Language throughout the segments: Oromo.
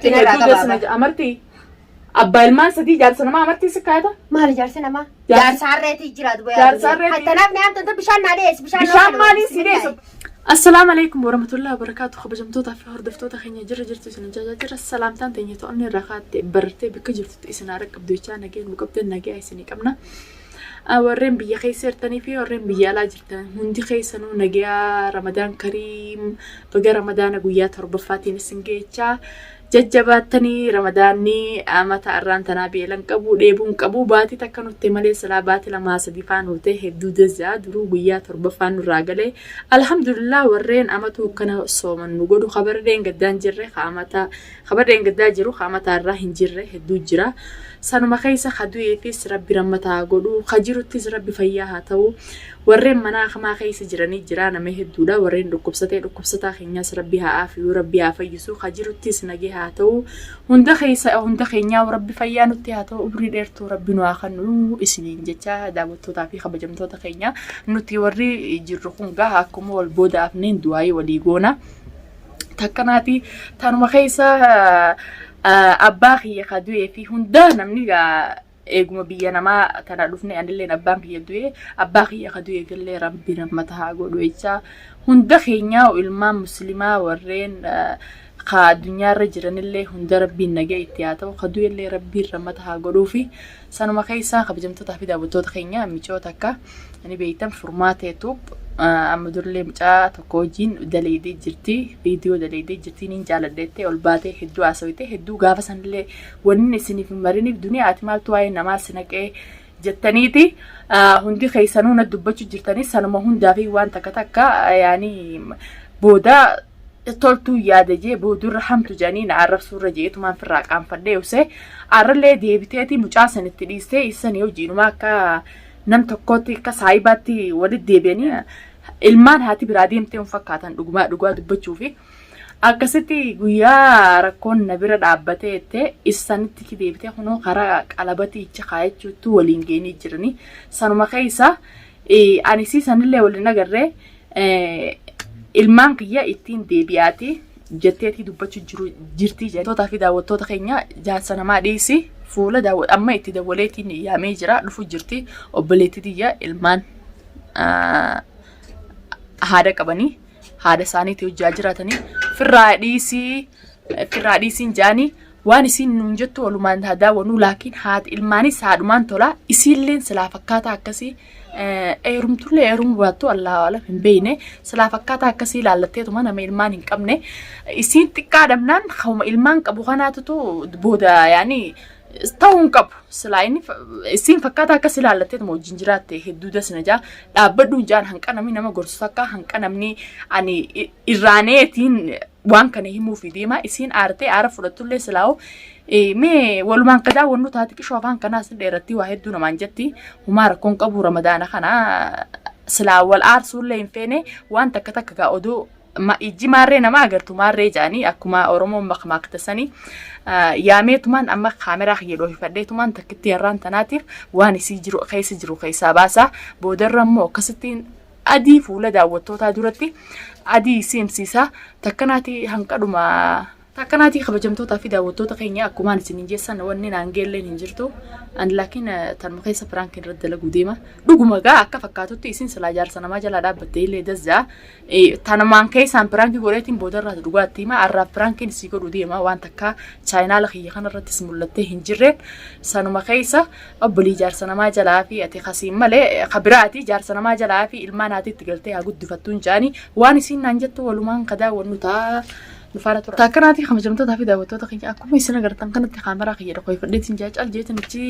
Amartii narraa Hedduu qaba. deessina amartii. Abbaa ilmaan sadii jaarsa namaa amartii si kaayata? Maali jaarsi namaa? Jaarsa- Jaarsa harreetii jira duba Jaarsa harreetii. Tanaaf ni amtan bishaan naa dhiyeessi. Bishaan Bishaan maaliin si dhiyeessu? Assalaamu alaikum warahmatullahi wabarakatuh. Kabajamtootaa fi hordoftoota keenya jirra jirtu isin jajaa jira. Salaamtaan teenya to'annee irraa kaatte bartee bakka jirtutti isin haara qabdu jechaa nageen nu qabdan nagee isinii qabna. Warreen biyya keessa jirtanii fi warreen biyya alaa jirtan hundi keessanuu nagaa Ramadaan Kariim baga Ramadaana guyyaa torbaffaatiin isin geechaa jajjabaattanii Ramadaanni amata arraan tanaa beelan qabu dheebuun qabu baatii takka nutti malee silaa baatii lamaa sadii faa nuu ta'e hedduu dazaa duruu guyyaa torbaffaan nurraa galee alhamdulillah warreen amatuu kana sooman nu godhu kabarreen gaddaan jirre ka amata kabarreen gaddaa jiru ka amataa irraa hin jirre hedduu jira. Sanuma keessa ka du'eefis rabbi rammata haa godhu ka jiruttis rabbi fayyaa haa ta'u warreen manaa hamaa keessa jiranii jira nama hedduudha warreen dhukkubsatee dhukkubsataa keenyas rabbi haa aafiyuu rabbi haa fayyisu ka jiruttis nagee haa ta'u hunda keessa hunda keenyaa rabbi fayyaa nutti haa ta'u umrii dheertuu rabbi nu haa kennu isiniin jecha daawwattootaa fi kabajamtoota keenya nuti warri jirru kun gaha akkuma wal booda afneen du'aayii walii goona. Takkanaati tanuma keessa abbaa kiyya ka du'ee fi hunda namni eeguma biyya namaa tana dhufne anilleen abbaan kiyya du'e abbaa kiyya ka du'eef illee rabbi rammata haa godhu jecha hunda keenyaa ilmaan muslimaa warreen ka addunyaarra jiranillee hunda rabbiin nagaa itti haa ta'u ka du'ellee rabbiin rammata haa godhuufi sanuma keessaa kabajamtootaa fi daawwattoota keenya micoota akka ni beektan furmaateetu amma durallee mucaa tokko wajjin daleedee jirti viidiyoo daleedee jirti niin jaaladheettee ol baatee hedduu haasawite hedduu gaafa sanillee wanni isiniif hin mariniif duniyaa ati maaltu waa'ee namaa si naqee jettaniiti hundi keessanuu na dubbachuu jirtanii sanuma hundaa fi waan takka takka yaani booda toltuu yaada jee boodurra hamtu jedhanii na arrabsuurra jeetumaan firraa qaanfadhee usee arrallee deebiteeti mucaa sanitti dhiistee isanii hojiinuma akka nam tokkootti akka saayibaatti walitti deebi'anii ilmaan haati biraa deemtee hin fakkaatan dhugumaa dhugaa dubbachuu fi akkasitti guyyaa rakkoon na bira dhaabbatee jettee isanitti ki deebitee kunoo karaa qalabatiicha kaayachuutti waliin geenii jiranii sanuma keessa ani isii sanillee waliin agarree ilmaan kiyya ittiin deebi'aati jetteetii dubbachuu jiru jirtii jettootaa fi daawwattoota keenya jaarsa namaa dhiisi fuula daawwa amma itti dawwaleetiin yaamee jira dhufu jirti obboleettii tiyya ilmaan haadha qabanii haadha isaaniitii hojjaa jiraatanii firraa dhiisii firraa dhiisiin jaanii waan isiin nuun jettu walumaan haa daawwannu laakiin haati ilmaanis haadhumaan tola isiilleen silaa fakkaataa akkasii heerumtullee heerumuu baattu Allahu alam hin beekne silaa fakkaataa akkasii ilaallatteetuma nama ilmaan hin qabne isiin xiqqaa dhabnaan hawma ilmaan qabu kanaatutu booda yaani ta'uu hin qabu silaa inni isiin fakkaataa akkas ilaallatteetuma wajjin jiraatte hedduu dasna jaa dhaabbadhuun jaan hanqa namni nama gorsu takka hanqa namni ani irraaneetiin waan kana himuufi deema isiin aartee aara fudhattullee silaa'u mee walumaan ka daawwannu taate qishoo afaan kanaas ni dheeratti waa hedduu namaan jetti humaa rakkoon qabu ramadaana kana silaa wal aarsuullee hin feene waan takka takka gaa oduu ijji maarree nama agartu maarree jedhanii akkuma oromoon makmaaktasanii yaameetumaan amma kaameraa kiyya dhoofifadheetumaan takkitti har'aan tanaatiif waan isii jiru keessa jiru keessaa baasaa boodarra immoo akkasittiin adii fuula daawwattootaa duratti adii isii himsiisa takkanaati hanqadhuma takkanaatii kabajamtootaa fi daawwattoota keenya akkumaan isiniin jeessan wanni naan geelleen hin jirtu ani laakiin tanuma keessa piraankiin irratti dalaguu deema dhuguma gaa akka fakkaatutti isin silaa jaarsa namaa jalaa dhaabbatte illee dazzaa tanumaan keessaan piraankii godheetiin boodarraa dhugaatti hima arraaf piraankiin isii godhu deema waan takka chaayinaala kiyya kanarrattis mul'attee hin jirreen sanuma keessa Obbolii jaarsa namaa jalaa fi ati kasiin malee ka biraati jaarsa namaa jalaa fi ilmaan haati itti galtee haa guddifattuun jaani waan isiin naan jettu walumaan ka daawwannu ta'a nu faana tura. Takkanaatii kabajamtootaa fi daawwattoota keenya akkuma isin agartan kanatti kaameraa kiyya dhokoyfadheetiin jaa cal jeetiin achi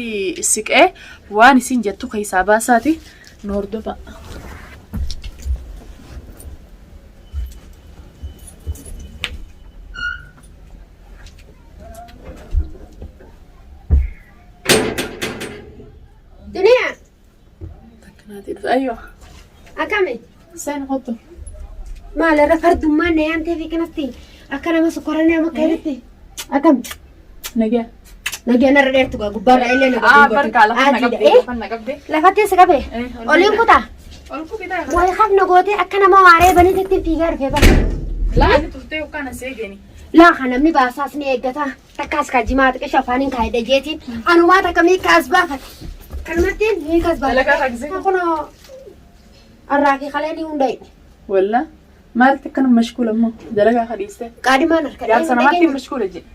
siqee waan isiin jettu keessaa baasaati nu hordofa. Duniyaa Takkanaatii dhufe ayyoo. akkami? Seen kottu. Maal irra fardummaan na yaamtee fi kanatti akka nama sukkaaranii nama akka jedhutti akkami? Nagaa. Nagaan irra dheertu gaa gubbaarra illee na Ah, barkaa lafa na qabdee lafa na qabdee. Lafatti si qabe. Eh, ol Oliin kutaa. Ol kubitaa. Wayi hafna gootee akka nama waaree baniitti fiigaa dhufee bara. Laa ani turtee yookaan as eegeni. Laaha namni baasaas ni eeggata. Takkaas ka jimaa xiqqisha afaaniin kaayedha jeetiin. Anumaa takka miikaas baafate. Kanumatti miikaas baafate. Dalagaa rakkisee. Kunoo arraa fi kalee ni hunda'e. Walla maalitti akkana mashkuula immoo dalagaa kadhiiste. Qaadimaan harka Jaarsa namaatti mashkuula jedhe.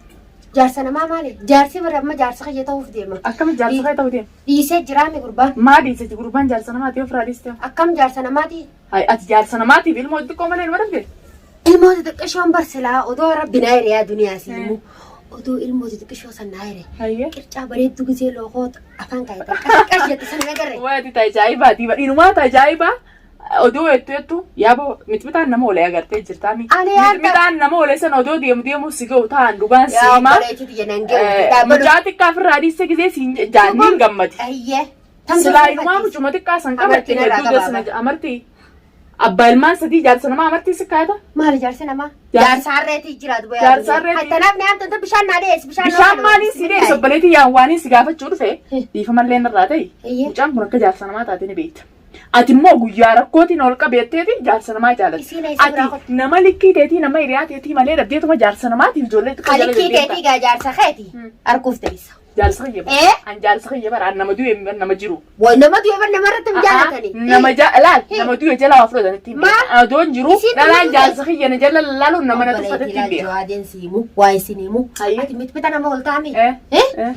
Jaarsa namaa maali? Jaarsi bara amma jaarsa kiyya ta'uuf deema. Akkami jaarsa kee ta'uu deema? Dhiisee jiraame gurbaan. Maa dhiisete gurbaan jaarsa namaati ofirraa dhiiste? Akkam jaarsa namaati? Hai ati jaarsa namaatiif ilmoo xixiqqoo malee nama dhabde? Ilmoo xixiqqishoon barsilaa odoo rabbi naa hiriyaa duniyaa siimu. Odoo ilmoo xixiqqishoo san naa hire. Hayyee. Qircaa bareedduu gisee lookoo afaan kaayetan. Qash jette san agarre. Waa ati tajaa'ibaati. Dhiirumaa tajaa'ibaa odoo jettu jettu yaaboo mixmixaan nama olee agartee jirtaa mi? Ani yaadda- Mixmixaan nama olee sana odoo deemu deemu si ga'u ta'an dhugaan si Yaa himaa. obboleettii tiyya nan ga'u. Dhaabbadhu. Mucaa xiqqaa ofirraa dhiiste gisee siin jaanniin gammadi. Ayyee. Silaa inumaa mucuma xiqqaa san qabatte Amartiin irraa hedduu dasna gabaabaa. amartii. Abbaa ilmaan sadii jaarsa namaa amartii si kaayata. Maali jaarsi namaa? Jaarsa- Jaarsa harreetii jiraatu boyaa. Jaarsa harreetii. Tanaaf ni amtan bishaan naa dhiyeessi. Bishaan Bishaan maaliin si deebisa obboleettii yaan waaniin si gaafachuu dhufe dhiifamallee irraa ta'e Iyyee. mucaan kun akka jaarsa namaa taate ni beekta. Ati immoo guyyaa rakkootiin ol qabeetteeti jaarsa namaa jaalatta. Isiin eessa biraa Ati nama likkii teetii nama hiriyaa teetii malee dhabdeetuma jaarsa namaatiif ijoollee xiqqoo jala Kalikkii deddeemta. teetii gaa jaarsa keeti. Arguuf teessa. Jaarsa kiyya bara. Eh? An jaarsa kiyya bara an nama du'e nama jiru. Way nama du'e bar namarratti hin jaalatani. Nama laal nama du'e jala waa fudhatanitti hin Maal? beeku. Odoon jiru Isiin dhalaan nama du'e? jaarsa kiyya na jala lallaaluun nama na tuffatetti hin beeku. Jawaadeen siimu waa isin himu. Hayyee. Ati mixmixa nama ol taami. Eh? Eh? Eh?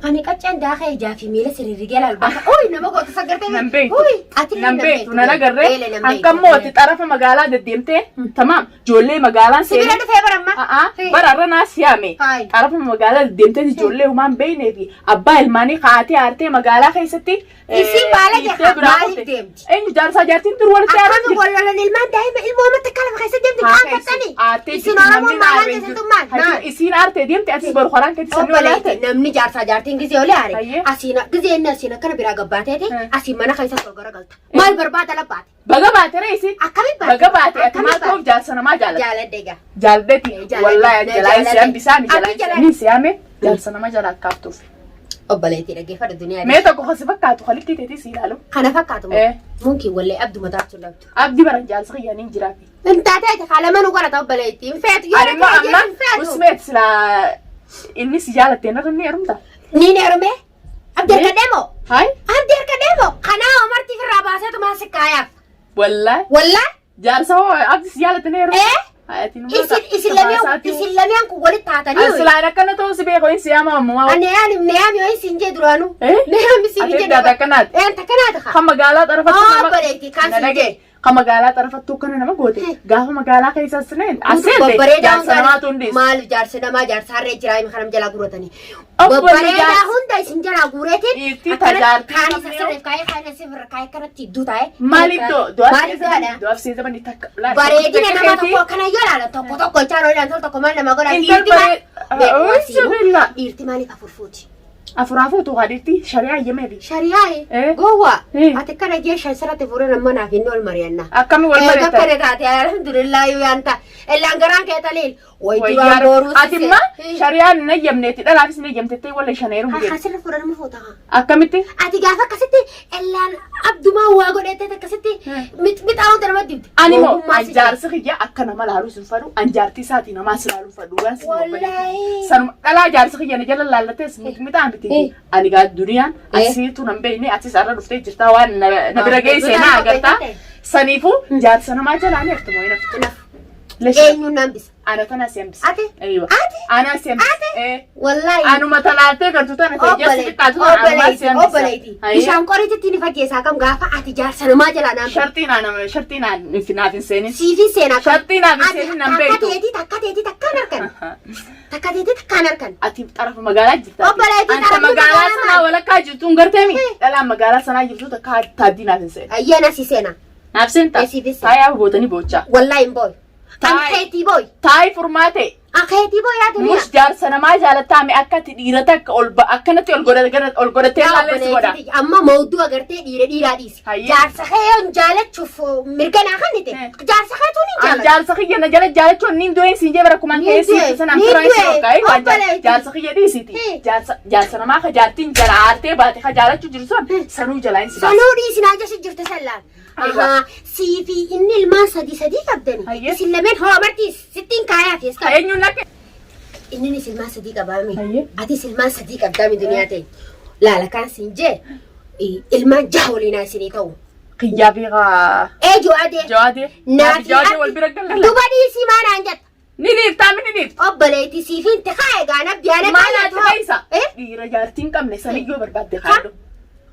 Ani qacceen daakee ijaa fi miila sirrii albaata. Uy nama goota sagartee. Nan beektu. Uy ati Nan beektu nan agarree hanqammoo ati xarafa magaalaa deddeemtee tamaam ijoollee magaalaan Sibira seenee. dhufee baramma. A'aa bara irra naa siyaame Hayi. xarafa magaalaa deddeemtee ijoollee humaan beeknee fi abbaa ilmaanii kaatee aartee magaalaa keessatti. Isiin baala dhiiftee jecha biraa maaliif kutte. deemti? Eenyu jaarsaa jaartiin dur walitti aaran Akkami jirti. wal lolan ilmaan daa'ima ilmoo amatti akka lafa keessa deemti Haa kaan keessi. fattani. Aartee Isin jirti, Oromoon namni maalaan aaree keessattuu jiru. maal? Hayyuu, Maal? Isiin aartee deemte atis boru karaan keetti sanni wal Obboleetti aarte. namni jaarsaa jaartiin gisee olii aare Hayyee. asiin gisee inni asiin akkana biraa gabbaateeti Eh. asiin mana keessa osoo garagalta. Maal barbaada labbaate? Baga baate ree isiin. Akkamiin baate? Baga baate ati Akkamiin maal baate? ta'uuf jaarsa namaa jaalatta. Jaaladhe egaa. Jaalladhi. Jaaladhe. Wallaahi Na jalaa si jaaladhe. hambisaa ni Ati jalaa jaaladhe. ni siyaame jaarsa nama jala akkaaftuuf. Obboleetti dhaggeeffadhu duniyaa. Mee tokko kasi fakkaatu kalitti teetii si ilaalu. Kana fakkaatu moo? Eh. Munkiin wallee abduma taatu dhabdu. Abdi baran jaarsa kiyyaaniin jiraafi. Hin taatee haala manuu godhata obboleetti. Hin feetu yoo Ani immoo dhaggeeffatu amma hin feetu. usmeet silaa inni si jaalattee narra ni heerumta. Niin heerume? Abdi harka deemoo? Hayi Abdi harka deemoo? Kanaa amartii firraa baaseetu maal si kaayaaf? wallaahi Wallaa? jaarsa hoo abdi si jaalatte ni heerumta. Eh? Ati nu Isin isin lameen isin lameen kun walitti taatanii. Silaan akkana ta'uu si beeku hin siyaama ammoo. Ani yaani neami ho'i siin jee duraanuu. Eh? Neami siin Ati jee. daata akkanaati. Eh takkanaati haa. Kan magaalaa xarafattu Oh, nama. bareedi, kan Na siin dhagaye. jee. Kan magaalaa xarafattu akkana nama goote. Gaafa magaalaa keessa sineen aseente Babbareedaa jaarsa namaatu hundi. Maal jaarsa namaa jaarsa harree jiraa himi kanam jalaa guuratanii. Obbo Babbareedaa jaarsa- hunda isin jalaa guureetiin. Dhiirtii tajaajiltii Kaan isa qabnee. sirreef kaayee kaan isa sirra kaayee kanatti iddoo taa'ee. Maaliif Maaliif do'aadha? du'aaf seetamanii takka. Bareedina nama tokko akkana yoo ilaalan tokko tokko jechaan yoo ilaalan tokko maal nama godha. Intal Dhiirti maal- baree- Beeku, Oh, sirriidha. Dhiirti maaliif afur fuuti? Afuraafuu tuqaa dhiirti shari'aa ayyameefi. Shari'aaye Eh? gowwaa Eh. ati akkana jee shan sirratti fuudhee nama naaf inni ol mari'anna. Akkami wal Eega mari'attan? akkana taate alhamdulillah yoo yaanta illaan garaan kee taliil way duraan booruu Ati imma shari'aan hin ayyamneeti dhalaafis hin ayyamtettee walla shan heerumu jedhu. Asirra fuudhee nama fuuta haa. Akkamitti? Ati gaafa akkasitti illaan abdumaa waa godhettee akkasitti mixmixaa hunda nama dibde. Ani moo Ogummaa si anjaarsi kiyya akka nama laaluu sin fadhu anjaartii isaatii namaa si laaluu fadhu waan sin Wallaahi. Sanuma dhalaa jaarsi kiyya na jala laallatees mixmixaa miti. Eh. Ani gaa duniyaan Eh. asiitu nan beekne atis arra dhuftee jirtaa waan na na bira Ah, geesse na bitaa agartaa. qopheeffate. Saniifuu jaarsa namaa jalaa ni haftu moo hin haftu? Nafu. Leshi. Eenyuun naan bisa? Ana tana si hambisa. Ati? Aywa. Ati? Ana si hambisa. Ati? Eh. Wallaahi. Anuma talaaltee gartuu tana ta'e jechi xiqqaatu tana anumaa si Obboleetti, hambisa. obboleetti. Hayyee. Bishaan qorichitti ni fageessaa kam gaafa ati jaarsa namaa jalaa naan bisa. Shartiin ana shartiin naaf hin seenin. Siifin seenaa kam? Shartii naaf hin Ati seenin nan takka beektu. teetii takka teetii takkaan harkan. Takka teetii takkaan harkan. Ati xarafa magaalaa jirta. Obboleettii Anta xarafni magaalaa magaalaa sanaa maali? walakkaa jirtu hin garteemi. Dhalaan magaalaa sanaa jirtu takka taaddii naaf hin seenin. Ayyaana si seenaa. Naaf seentaa? Ee, siif hin seena. Taayaa bootanii boochaa. Wallaahi hin booyu. Taa'e. Ankeetii booyu. Taayi furmaate. Ankeetii booyu yaa duniyaa. Mush jaarsa namaa jaalattaame akka ati dhiira takka ol akkanatti ol godhatee Yaa laallee si godha. obboleettii amma mawduu agartee dhiira dhiiraa dhiisi. Hayyee. Jaarsa kee yoon jaalachuuf mirga naa kennite. Eh. Jaarsa keetuun hin An jaalatu. jaarsa kiyya na jala jaalachuun niin du'een siin jee bara kumaan Niin keessi du'e, sanaan niin turaan si du'e, dhokkaa'e waan obboleettii. jaarsa kiyya dhiisiti. Hee. Jaarsa jaarsa namaa ka jaartiin jala aartee baate ka jaalachuu jiru sun sanuu jalaa hin si baasa. Sanuu dhiisinaa jechi jirte sallaan. Aywa. Ahaa, sii fi inni ilmaan sadii sadii qabdani. Hayyee. Isin lameen hoo amartii sittiin kaayaa fi Eenyuun Lakki. Inni ilmaan sadii qabaami. Hayyee. Atis ilmaan sadii qabdaami duniyaa ta'e. Laala kaan siin jee ilmaan jaha waliin isinii ta'u. Kiyyaa beekaa. Ee Jawaadee. Jawaadee. Naafi Jawaadee wal bira galla. Duba dhiisii maa naan jetta. Ni dhiiftaa mi ni dhiifta. Obboleettii siif hin ta'e egaa nabbi ana Maal ati keessa? Eh? Dhiira jaartii hin qabne saniyyoo barbaadde kaadhu.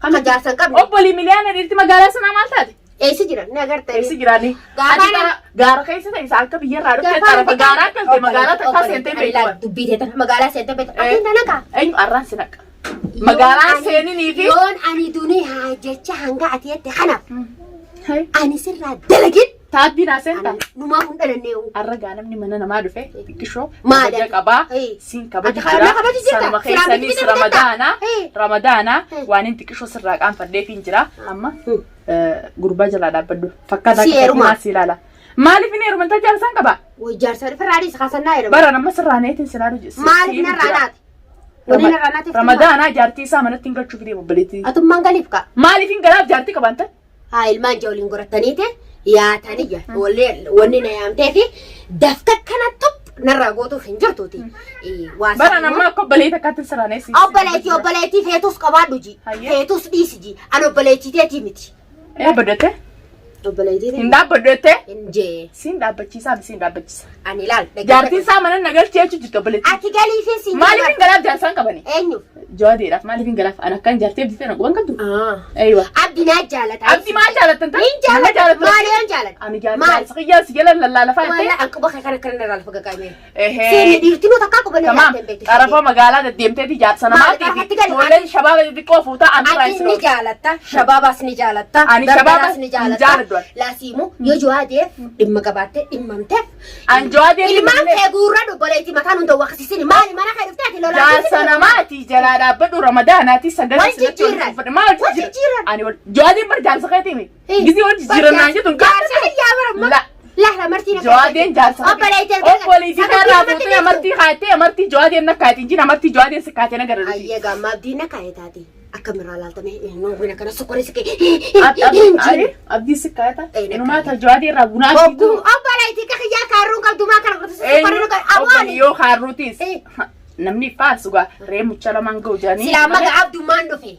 Kan jaarsa hin qabne. Obbolii miliyaana dhiirti magaalaa sanaa maal taate? Eessi jira ni agartanii. Eessi jiraani? Gaafaan- Ati gaara keessa ta'e isa akka biyyarraa dhufte xarafa gaaraa galte magaalaa takkaa seentee beektu. Dubbii teetan magaalaa seentee beektu. Ati nana kaa. Eenyu arraan si naqa? Magaalaa seeninii fi. Yoon ani duniyaa jecha hanga ati jette kanaaf ani sirraa dalagin. Taabbii naa seentaa? Numaa hun dhalanneewu. Arra gaa namni mana namaa dhufe xiqqishoo Maali kabaja ati? qabaa Hey. siin kabaja Ati karaa jira kabaja jirta? sanuma Siraan keessanis biqiltuu biqiltaa? ramadaana Hey. ramadaana Hey. waan hin xiqqishoo sirraa qaanfadheefiin jira amma gurbaa jalaa dhaabbadhu fakkaataa Si heeruma. akkasii si ilaala maaliif hin heeruman tajaajila isaan qaba Way jaarsa firraadis kaasannaa jedhamu. bara nama sirraa neetiin silaa dhuju Maaliif narraa naati? Wanni narraa naati? ramadaana jaartii isaa manatti hin galchuuf deemu obboleettii Atummaan galiif kaa. maaliif hin galaaf jaartii qaban ta'e Haa ilmaan jaa waliin gorataniite yaatanii jaa wanni na yaamtee fi dafka kana tup narraa gootuuf hin jirtuuti. Bara nama akka obboleetii akkaatti sirraa neessi Obboleettii obboleettii feetus qabaadhu ji. Hayyee. Feetus dhiisi ji. Ani obboleettii teetii miti. Dhaabbadhu Obboleettii hin teetii. dhaabbadhu jettee Hin jee. siin dhaabbachiisaa fi siin dhaabbachiisa. Ani ilaal. Jaartiin isaa mana nagalchee jechuun jirti obboleettii. Ati galiifin siin Maaliif hin galaaf jaarsaan qabani? Eenyu? Jawaadeedhaaf maaliif hin galaaf? Ani akkan jaartee abdii ta'e quban qabdu. Eeywa. Abdi naa jaalata. Abdii maal jaalattan ta'a? Niin jaalata. Maali yoon jaalata? Ani Maal? jaarsa kiyyaa si jala lallaalafaa Wala jettee. an quba kee kana kana irraa lafa gaggaa'ime. Ehee. Seeni dhiirtinuu takkaa quba Tamaam. irraa beektu. Qarafoo magaalaa deddeemteeti jaarsa Maali namaatii qarafatti fi gali? ijoolleen shabaaba xixiqqoo fuutaa an biraa Ati isin ni jaalatta, shabaabaas ni jaalatta, Ani shabaaba dardaraas ni hin jaalatta. jaaladhu ani. Laasiimu yoo jawaadeef dhimma qabaatte dhimmamteef. An jawaadeef Ilmaan dhimma- kee guurra obboleetti mataan hunda waqsisini maali mana kee dhuftee ati lolaa Jaarsa namaati jalaa dhaabbadhu ramadaanaati sagalee Wal sinatti ol jijjiirran. fuudhe. Maal Wal jijjiirran. Ani wal jawaadeen bar jaarsa keetiimi. Gisee wal jijjiiran naan jettu hin Jaarsa kiyyaa bara amma. La. Lahla martii na Jawaadeen jaarsa Obboleetti Obboleetti kanarraa fuutee amartii kaatee amartii jawaadeen na kaatiin jira amartii jawaadeen si kaatee na gara dhufi. Ayyee gaamma abdiin na kaa'e taate akkamirraa laaltame nuuwin akkana sukkarii siqee. Abdii si kaata. Eh, na Inumaa ta jawaadee irraa bunaa Hogguu obboleetti kiyyaa kaarruun qabdu maa kana godhatu sukkarii nu qabu. Obboleetti yoo kaarruutis Eh. namni faarsu gaa ree mucha lamaan ga'u jedhanii. Silaa maga abdummaan dhufe.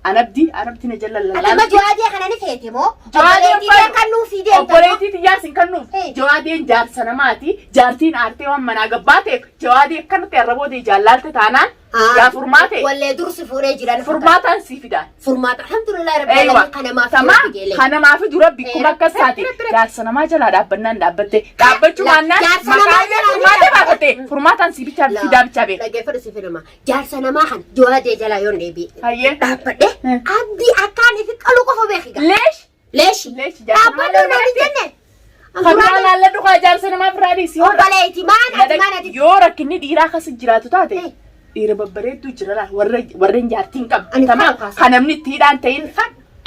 An abdii an abdii na jala Ati amma lallaalti. jawaadee kana ni feete moo? Jawaadeen Obboleettii tee kan nuuf deemta. Obboleettii xiyyaas hin kennuuf. Eh. Jawaadeen jaarsa namaati. Jaartiin aartee waan manaa gabbaa ta'eef jawaadee akkanatti arrabootee jaallaalte taanaan yaa furmaate Wallee dursi fuudhee jiran. furmaataan sii fidaan. Furmaata. Alhamdulillah rabbi Eeywa. alamin kanamaaf Tamaa dura bigeele. kanamaa fi dura bikkuma akkas taate jaarsa namaa jalaa dhaabbannaan dhaabbatte dhaabbachuu baannaan Jaarsa namaa maqaa jalaa ni furmaatee dhaabbatte. baafatte furmaataan sii bichaa fidaa bichaa beeka. Dhaggeeffadhu si fidama. Jaarsa namaa kan jawaadee jalaa yoon deebi'e. Hayyee. Dhaabbadhe Eh. abdii akkaan ifi qaluu qofa beeki gaa. Leesh Leeshi. Leeshi jaarsa namaa Dhaabbadhu naan hin jalaa jenne. Kan biraa laalladhu kaa jaarsa namaa biraa dhiisi. Obboleetti maan ati maan ati. Yoo rakkinni dhiiraa akkas jiraatu taate Eh. dhiira babbareedduu jira laal warra warreen jaartii hin qabne. Ani Tamaam fadhu kaasa. kan namni itti hidhaan ta'in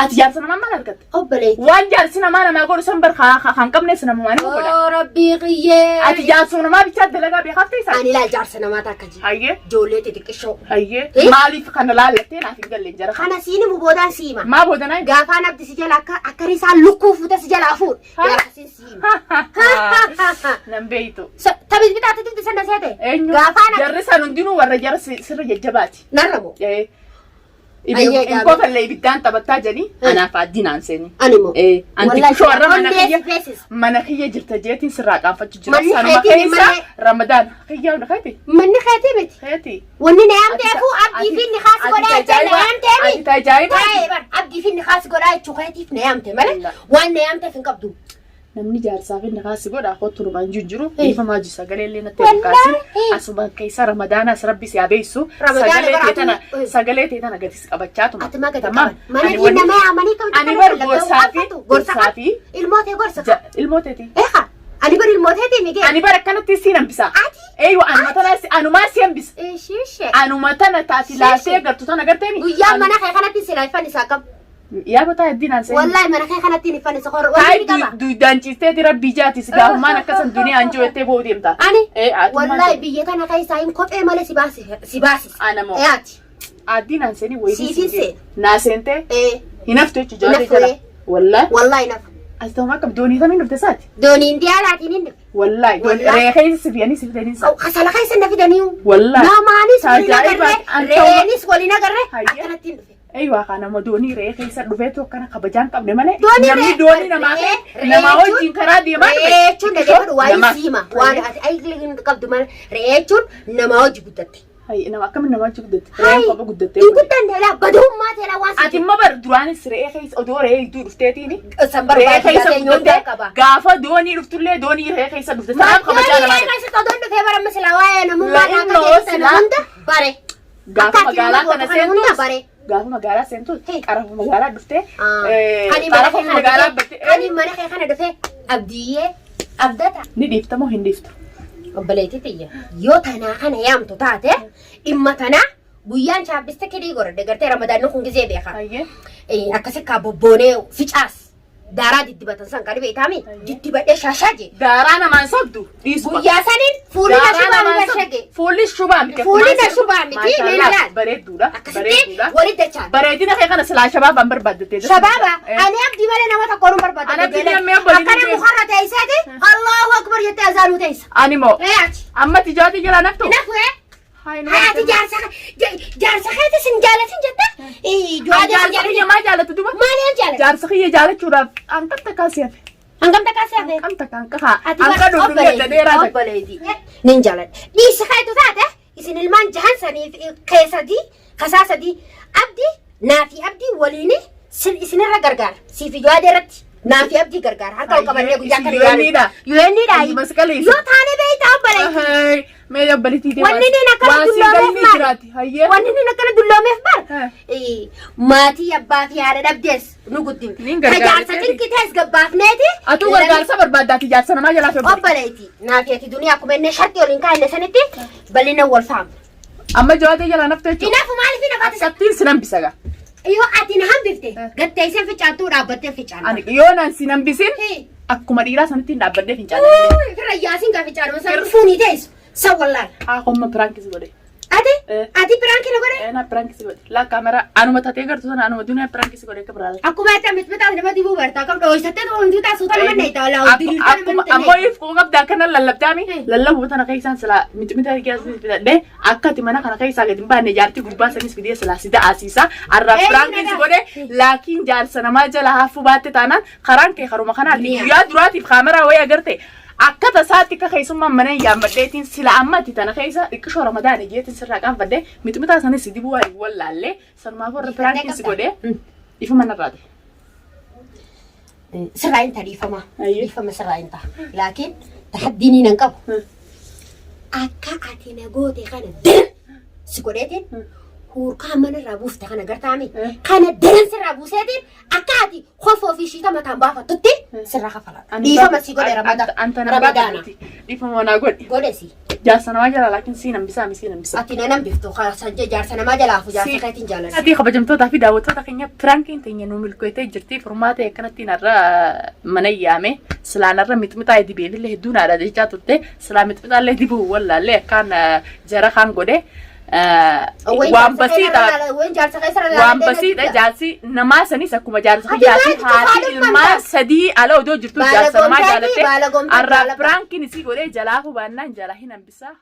ati jaarsa namaa maal argatte? Obboleetti. Waan jaarsi namaa namaa godhu san bar kan qabnes namumaa ni godha. Oo rabbii qiyyee. Ati jaarsa namaa bichaa dalagaa beekaaf ta'e Ani ilaal jaarsa namaa takka jira. Hayyee. Ijoollee xixiqqishoo. Hayyee. Eh? Maaliif kana laallattee naaf hin galle jara kana? Kana siin himu boodaan siima. Maa boodanaa? Gaafaan abdi si jala akka akka risaan lukkuu fuute si jalaa fuudhe. Ha? Gaafa siin siima. Nan beeytu. Taphis bitaatti tufti sana seete. Eenyu? Gaafaan abdi Jarri san hundinuu warra jara sirra jajjabaati. narra moo. Eh. Ayyee, Hin kofallee ibiddaan taphattaa jedhanii anaaf addi naan seeni. Ani moo. Eh, anti Wallahi, kushoo warra mana onnee kiyya si feesisa. mana kiyya jirta jeetiin sirraa qaanfachuu jira. Manni Sanuma keetii keessa malee- Ramadaan kiyya hunda keeti. Manni keetii miti. Keeti. Wanni na yaamteefu abdii fi inni kaas godhaa jechuu na yaamteemi. Ati tajaajiba. Taa'ee bar abdii fi inni kaas godhaa jechuu keetiif na yaamte malee La. waan na yaamteef hin qabdu. Namni jaarsaa fi nakaasi godha kottu numaan jiru Eh. dhiifamaa jiru sagalee illee natti Wallaahi. hin kaasin asuma keessa ramadaanaas rabbi si habeessu Ramadaana sagalee bara tee tana atu- eh. sagalee tee tana gatis qabachaa tuma. Ati maa gadi Tamaam. qaban. Mana Ani fi wanni- nama yaamanii qabdu Ani kana bar lallabuu gorsaa fi qaanfatu. Gorsa gorsaa fi Ilmoo tee gorsa qaba. ilmoo teeti. Eeqa ani bar ilmoo teetii migee. Ani bar akkanatti siin hambisa. Ati? Eeywa anuma tana anumaa si hambisa. Ishee. Anuma tana taati laaltee agartu tana agarteemi. Guyyaan mana kee kanatti silaa ifan isaa qabu. Yaa bataa heddiin seenii. Wallahi mana kee kanatti ifan isa qorra. Wanni Taa'ii ni qaba. duudaan ciisteeti rabbii jaatis gaafummaan akkasan duniyaan jiru jettee boo'u deemta. Ani Eh, atummaan wallahi seeni. biyya tana keessaa hin kophee malee si baasisa. Si baasisa. Ana moo. Ee ati. Addiin aan seenii wayii Siifin seena. Naa seentee Ee hin haftu jechuudha Hin jala. haftu, Wallahi. wallahi nafu. As ta'u akkam doonii kamiin dhufte saati? Doonii Indiyaalaatiin hin dhufe. Wallaahi doonii Wallaahi. re'ee keessa si fe'anii si fidanii saa. Kasala keessa na fidanii. Wallaahi. Namaanis waliin Ajaa'iba. agarree re'eenis waliin agarree Hayya. akkanatti hin dhufe. Eeyyaa kana nama doonii re'ee keessa dhufeetu akkana kabajaan qabne malee Doonii namni re'ee- doonii namaa re'ee- kee namaa re'ee wajjin karaa deemaa dhufe. Re'ee jechuun dhageeffadhu waa'ee Nama. siima waan ati ayilii qabdu malee re'ee jechuun namaa hojii guddatte. Hayya nama akkamiin nama wajjin guddatte? Re'een kopha guddattee. Hin guddanne laa badummaa ta'e laa waan Ati immoo bar duraanis re'ee keessa odoo re'ee hedduu dhufteetiini. san Re'ee barbaadu keessa eenyuun guddatte qaba. gaafa doonii dhuftullee doonii re'ee keessa dhufte. Sanaaf kabajaa namaa Doonii re'ee keessa odoon dhufee bara misilaa waa'ee namummaa La'inoo akka keessan silaa- hunda bare. Gaafa Akka ati magaalaa nama kana gootu kana hunda seentus bare. gaafa magaalaa seentus Hey. qarafa magaalaa dhuftee Ani mana qarafa kee kana magaalaa dhufee battee ani mana kee kana dhufee abdiyyee abdata. ni dhiifta moo hin dhiiftu? Obboleettii tiyya yoo tanaa kana yaamtu taate dhimma tanaa guyyaan chaappista kidii godhadhe gartee ramadaanni kun gizee beeka. Hayyee. Akkasi kaa bobboonee ficaas daaraa diddibatan san kan beektaami diddibadhee shaashaa jee. Daaraa namaan sobdu dhiisuma. Guyyaa saniin fuulli na Daaraa shubaa namaan mi sobdu. gashage. Fuulli shubaa miti. Fuulli na shubaa miti, Maashaallah, mee ilaali. Bareedduudha. Akkasitti Bareedduudha. walitti dachaan. Bareedina kee kana silaa shabaabaan barbaaddattee. Shabaaba ani abdii malee nama tokko nu barbaada. Ani abdii namni abbaa Akkana mukarra teesseeti Allahu akbar jettee azaanuu teessa. Ani moo Ee achi. amma tijaatii jalaa naftu. Nafu ee. Hayi nama. Haati jaarsa jaarsa keetis hin jaalatin jette. Jawaadee Jaarsa hin jaalatin. kiyya maa jaallattu duba? Maali hin jaalatu? Jaarsa kiyya jaalachuudhaaf hanqam takkaa si hafe. Hangam takkaa si hafe? Hanqam takka hanqa Ati hanqa dhudhuun edda dheeraa takka. obboleetii. Nin jaaladha. Dhiisi keetu taate isin ilmaan jahan saniif keesadii kasaa sadii abdii naafi abdii waliin isinirra gargaara. Siif jawaadee irratti naafi abdii gargaara. Harka ol qabannee guyyaa kana Isin UN'dha. UN'dha. Masqalii. Yoo taane beektaa obboleetii. Mee obboleettii deemaa. Wanni inni akkana Waan siin dulloomeef galni maali? jiraati. Hayyee. Wanni inni akkana dulloomeef bar Eh. Maatii abbaa fi haadha dhabdees nu guddifne. Nin gargaara Tajaarsa jeeti. cinqitees gabbaafneeti. Atuu gargaarsa barbaaddaati jaarsa namaa jalaa fi obboleettii. Obboleetti naafi ati duniyaa akkuma inni sharti waliin kaa'inne sanitti bal'ina wal faamna. Amma jawaatee jalaa naftu jechuudha. Inaafu maaliif hin afaatu? Akkattiin sin hambisa gaa. Yoo ati na hambifte gatteessee fincaantuu dhaabbattee fincaanta. Ani yoo naan sin hambisin akkuma dhiiraa sanatti hin dhaabbadhee fincaana. Firra yaasiin gaa fincaanuma san fuunii teessu san wallaala. Haa homma piraankis godhe. Ati Eh. ati piraankii na godhe. Eenaa piraankis godhe. Laa kaameraa anuma tatee gartuu sana anuma duniyaa piraankis godhe akka biraa. Akkuma itti mixmixaas nama dibuu barta akkam dhooysattee wantoota suuta nama neeyta walaa Akkuma ammoo if kuu qabda akkana lallabdaami lallabuu tana keessaan silaa mixmixa keessaa fidadhee akka ati mana kana keessaa gadi hin baanne jaartii gurbaa sanis fidee silaa si da'aasiisa. Arraa Ee, piraankis nagaa. godhe laakiin jaarsa namaa jala hafuu baatte taanaan karaan kee karuma kanaati Mi'a. guyyaa duraatiif kaameraa wayii agarte akka tasaatti akka keessummaan mana hin yaammadheetiin sila amma ati tana keessa dhiqqishoo ramadaana jeetiin sirraa qaanfadhee mixmixaa sanis si dibuu waan wallaallee sanumaaf warra piraankis godhe ifa manarraa ta'e. Sirraa hin ta'a dhiifama. Ayyee. Dhiifama sirraa hin ta'a. Laakiin taxaddiin hin qabu. Akka ati na goote kana daran si godheetiin huurkaa manarraa buufte kana gartaami. Kana daran sirraa buuseetiin akka ati kofoo fi shiita mataan baafattutti sirraa kafala. Dhiifama si godhe ramadaana. Dhiifama naa godhi. Godhe si. Jaarsa namaa jala laakiin siin hambisaa mi siin hambisaa. Ati na nan biftu jaarsa namaa jalaafu jaarsa keetiin jaaladha. Ati kabajamtootaa fi daawwattoota keenya piraankiin teenya nu milkootee jirti. Furmaata akkanattiin har'a mana yaame silaan har'a mixmixaa dibeefillee hedduun haadha jechaa turte. Silaa mixmixaallee dibuu wallaallee akkaan jara kaan godhe. Waan basiidha. Wayin jaarsa keessa Waan basiidha jaarsi namaa sanis akkuma jaarsa Ati jaarsi maal haati itti ilmaan faalummaa? sadii ala odoo jirtu Baala jaarsa namaa goomtaati, jaalatte baala goomtaati, har'a baala- piraankiin isii godhee jalaa hubaannaan jalaa hin hambisaa.